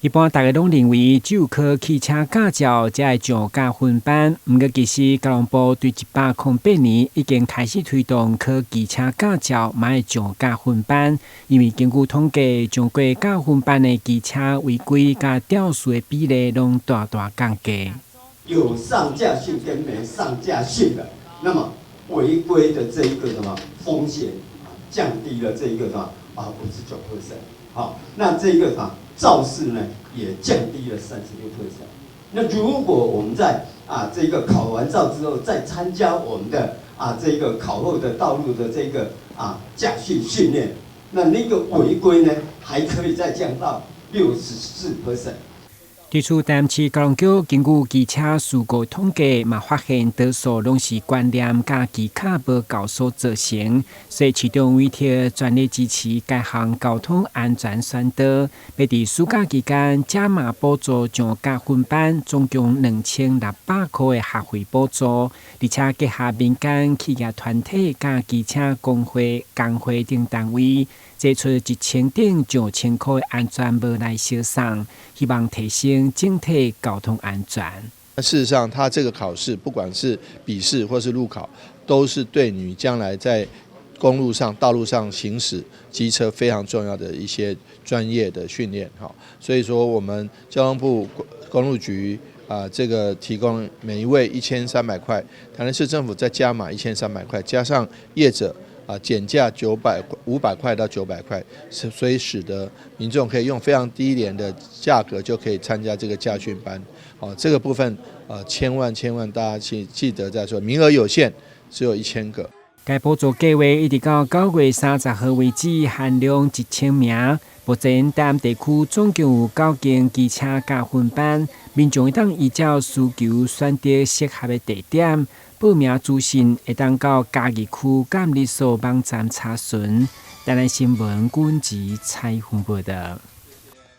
一般大家攏認為只有考汽車駕照才會上駕訓班，毋過其實交通部對108年已經開始推動考機車駕照，嘛會上駕訓班。因為根據統計，上過駕訓班的機車違規佮肇事的比例攏大大降低。有上駕訓跟沒上駕訓的，那麼違規的這一個什麼風險降低了這一個什麼59%，好，那這個什麼肇事呢也降低了36%。那如果我們在這個考完照之後，再參加我們的這個考後的道路的這個駕訓訓練，那個違規呢還可以再降到64%。對此，台南市交通局根據機車事故統計，嘛發現多數攏是觀念佮技巧無夠所造成，所以市長委託全力支持該項交通安全宣導，欲佇暑假期間加碼補助上駕訓班，總共2600塊的學費補助，而且結合民間企業團體佮機車工會、工會等單位，祭出1000頂上千塊的安全帽來相送，希望提升整體交通安全。那事實上，他這個考試，不管是筆試或是路考，都是對你將來在公路上、道路上行駛機車非常重要的一些專業的訓練。哈，所以說我們交通部公路局啊，這個提供每一位1300塊，台南市政府再加碼1300塊，加上業者減價500塊到900塊，所以使得民眾可以用非常低廉的價格就可以參加這個駕訓班。哦，這個部分千萬千萬大家記得再說，名額有限，只有1000個。該補助計劃一直到9月30號為止，限量1000名。目前台南地區總共有九間機車駕訓班，民眾會當依照需求選擇適合的地點。報名資訊會當到嘉義區監理所網站查詢。台南新聞軍籍採訪報道。